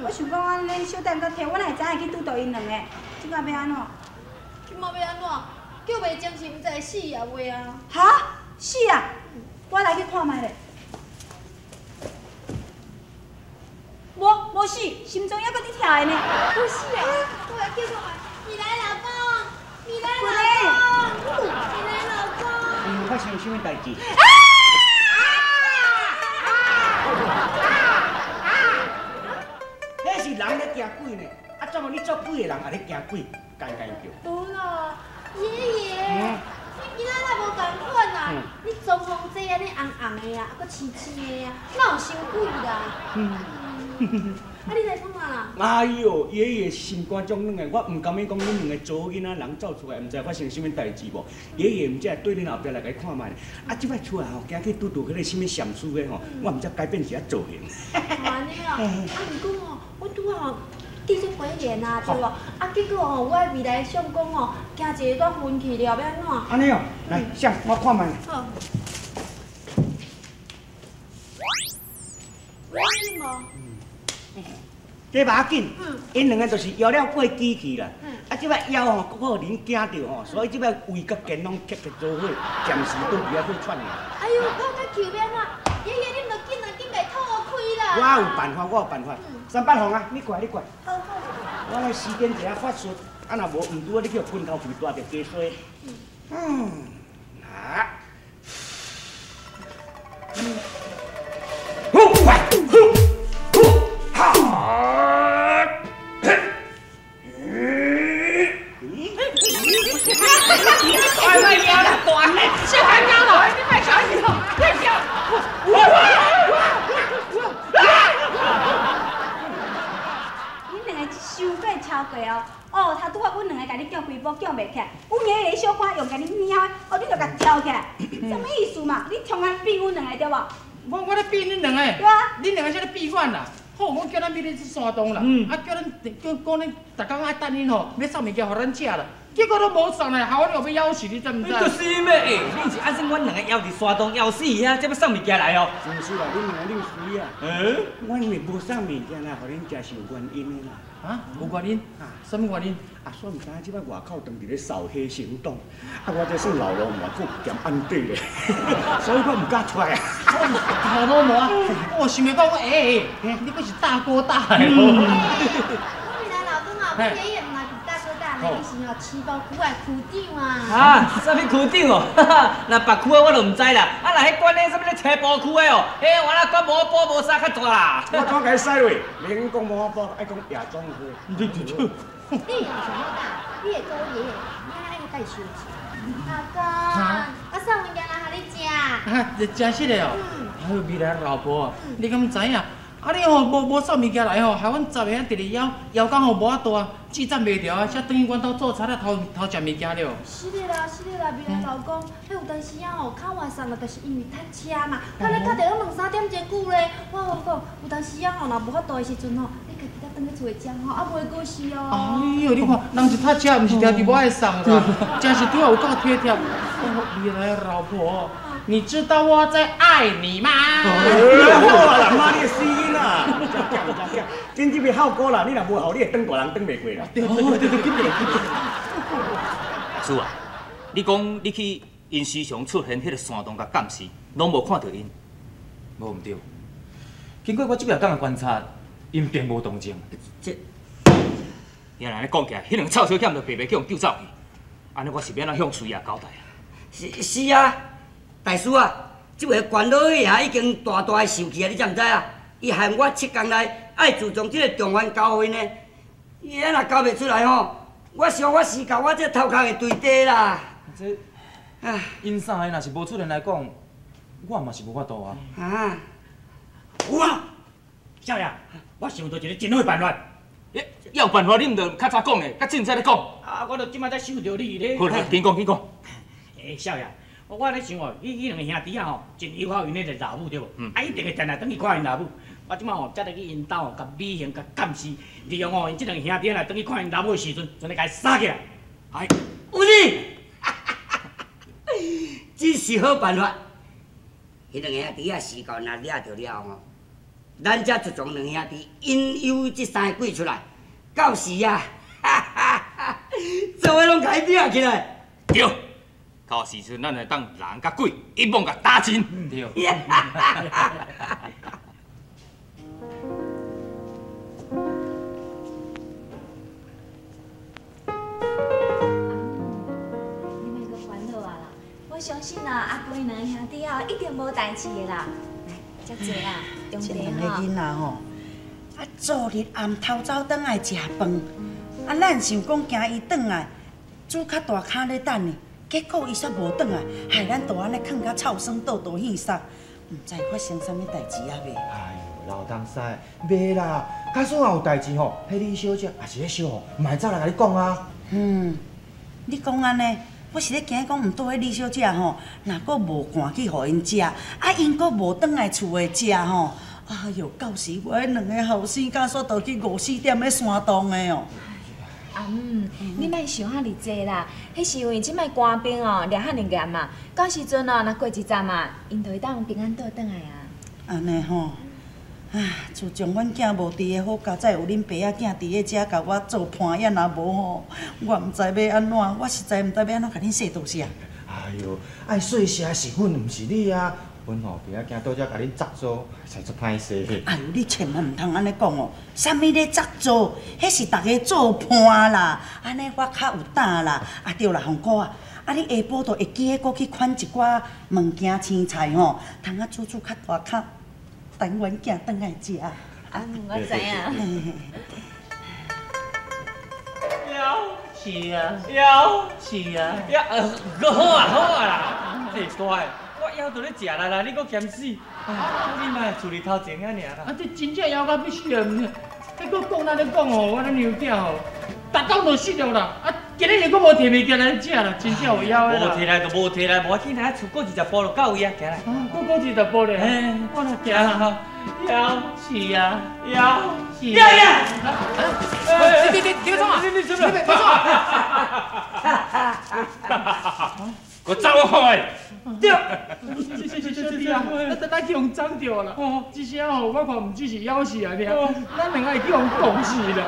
我想講安尼小等閣提，我哪會知影去拄著𪜶兩個？這擺欲按怎？這擺欲按怎？叫袂精神，毋知會死啊袂啊？哈？死啊！我來去看覓咧。無無死，心臟猶閣佇跳的呢。無死啊！我來叫看覓，未來老公，未來老公，未來老公。發生啥物代誌？人咧驚鬼呢，啊，怎麼你做鬼的人也咧驚鬼？干干叫。無啦，爺爺，你今仔若無仝款啊？你裝潢這按呢紅紅的啊，啊，閣青青的啊，哪有像鬼啦？啊，你來創啥啦？哎喲，爺爺心肝足軟的，我毋甘願講恁兩個查某囡仔人走出來，毋知發生啥物代誌無？爺爺毋才會對恁後壁來共伊看覓。啊，這擺出來吼，驚去拄著彼個啥物禪師的吼，我毋才改變一下造型。按呢哦，啊，毋過吼，我拄仔吼戴這鬼臉啊，對無？啊，結果吼，我的未來相公吼，驚一个煞昏去了，欲按怎？按呢哦，來，相，我看覓。好。無緊無？這無要緊，𪜶兩个就是枵了過機去啦。啊，這擺枵吼，閣予人驚著吼，所以這擺胃佮肩攏結結做伙，暫時倒去遐去喘氣。哎喲，我較求欲按怎？爺爺，你毋著緊啊，緊共吐開啦！我有辦法，我有辦法。三八紅啊，你過來，你過來。好好。我來施展一下法術，啊，若無毋拄仔你去予噴頭皮帶著雞衰。嗯，啊。呼喂呼呼哈！哎，莫惊啦，大个，小可惊啦，你莫小心哦，莫惊。恁兩个傷過超過哦！哦，頭拄仔阮兩个共你叫規步叫袂起來，阮爺爺小可用共你貓，哦，你就共跳起來，啥物意思嘛？你充按比阮兩個對無？我咧比恁兩個，對啊，恁兩個才咧比阮啦。好，我叫咱欲咧去山洞啦，啊，叫咱叫講恁逐工愛等恁吼，欲送物件予咱食啦。結果都無送來，害阮後欲枵死，你知毋知？就是咩？欸，恁是按算阮兩个枵佇山洞枵死遐，才欲送物件來哦？毋是啦，恁兩个恁衰啊！阮因為無送物件來予恁食是有原因的啦。啊，有原因？啊，啥物原因？啊，煞毋知影這擺外口當佇咧掃黑行動，啊，我這算老鱸鰻，閣有兼暗底咧，所以我毋敢出來啊。老鱸鰻啊！我想袂到，欸，你閣是大哥大的。我未來老公啊，阮爺爺毋是大哥大，伊是吼市部區的區長啊。啊，啥物區長哦？哈哈，若別區的我就毋知啦。啊，若彼管咧啥物咧車埔區的哦，彼我若管无埔無啥較大啦。我怎共伊使落？免講无埔，愛講夜總會。對對對。你也想要大，你會做爺爺，你愛愛帶收錢。老公，我送物件來予你食。啊，真實的哦。哎呦，未來老婆，你敢知影？啊，你吼無送物件來吼，害阮十个佇咧枵，枵到吼無法度啊，舌攢袂牢啊，才轉去阮兜做賊仔偷偷食物件了。是的啦，是的啦，未來老公，彼有當時啊吼，較晚送啦，就是因為塞車嘛，可能塞著攏兩三點鐘久咧。我甲你講，有當時啊吼，若無法度的時陣吼，你家己才轉去厝裡食吼，啊袂過時哦。哎呦，你看，人是塞車，毋是定定無愛送啦，真是對我有夠體貼。哦，未來老婆。你知道我在愛你嗎？好啦，媽，你的死囡仔，真驚真驚，真這邊效果啦，你若無效，你會當大人當袂過啦。對對對對，緊來緊來。大師啊，你講你去𪜶時常出現彼个山洞共監視，攏無看著𪜶？無毋對。經過我這幾工的觀察，𪜶並無動靜。這，你若按呢講起來，彼兩个臭小欠就白白去予救走去，按呢我是欲按怎向師爺交代啊？是啊。大師啊，這回關老爺已經大大的受氣啊，你知毋知啊？伊害我7工內愛自從這个狀元交會呢，伊若交袂出来吼，我想我是共我这头壳会坠地啦。这，𪜶三个若是无出现来讲，我嘛是无法度啊。啊，有啊，少爷，我想到一个真好办法。要有办法，你毋著较早讲的，较凊彩咧讲。啊，我著这摆才想著你咧。好啦，紧讲紧讲。欸，少爷，我咧想哦，你彼两个兄弟仔吼，真友好𪜶彼个老母对无？啊，一定会定定转去看𪜶老母。我这摆吼，才来去𪜶兜吼，共美形共监视，利用吼𪜶这两个兄弟仔来转去看𪜶老母的时阵，全来共伊杀起来。哎，有你，这是好办法。彼两个兄弟仔时到若掠著了吼，咱才就将两兄弟引诱这三个鬼出来。到时啊，哈哈哈，做伙拢共伊掠起来。对。到时阵，咱会当人佮鬼一网共打尽。对。你莫阁烦恼啊啦，我相信啊，阿贵两个兄弟仔一定无代志的啦。来，遮济啊，中这两个囡仔吼，啊，昨日暗偷走转来食饭，啊，咱想讲惊伊转来，煮较大坩咧等伊。结果伊煞无转来，害咱就按呢囥甲臭酸倒倒戏捒，毋知发生啥物代志啊未？哎呦，老东西，袂啦，假使有代志吼，彼李小姐也是彼小红，嘛会走来共你讲啊。嗯，你讲按呢，我是咧惊讲，毋对彼李小姐吼，若阁无赶去予𪜶食，啊，𪜶阁无转来厝内食吼，哎哟，到时我彼两个后生敢煞倒去饿死踮咧山洞的哦。阿姆，你莫想遐尔济啦，彼是因为这摆官兵哦掠遐尔严啊，到时阵哦，若过一阵啊，𪜶就会当平安倒转来啊。按呢吼，啊，自从阮囝无伫个好佳哉，有恁爸仔囝伫个遮共我做伴，也若无吼，我毋知欲按怎，我实在毋知欲按怎共恁说多谢。哎哟，爱说谢是阮，毋是你啊。阮吼爸仔囝倒遮共恁插座，实在足歹势。哎呦，你千万毋通按呢讲哦！啥物咧插座？彼是逐家做伴啦，按呢我较有胆啦。啊对啦，凤姑啊，啊你下晡就会记得阁去款一寡物件青菜吼，通啊煮煮较大坩，等阮囝转来食。啊，我知影。是啊，枵是啊，枵，好啊好啊啦，欸大个，我枵都咧食啦啦，你阁嫌死？啊，你莫厝里头前仔尔啦。啊，这真正枵到欲死啊！你阁讲咱咧讲吼，我咧娘囝吼，逐工就失落啦。啊，今日又阁无提物件来食啦，真正有枵的啦。无提来就无提来，无要紧啦，厝阁20步就到位啊，行来。啊，阁20步咧，我来行啦吼。枵是啊，枵是啊。你你你创啊？你你创啊？阁走我看觅。对。是是是是是啊！咱等下去予脏著啦。哦，这声吼，我看毋只是枵死啊尔，咱两个会去予讲死啦。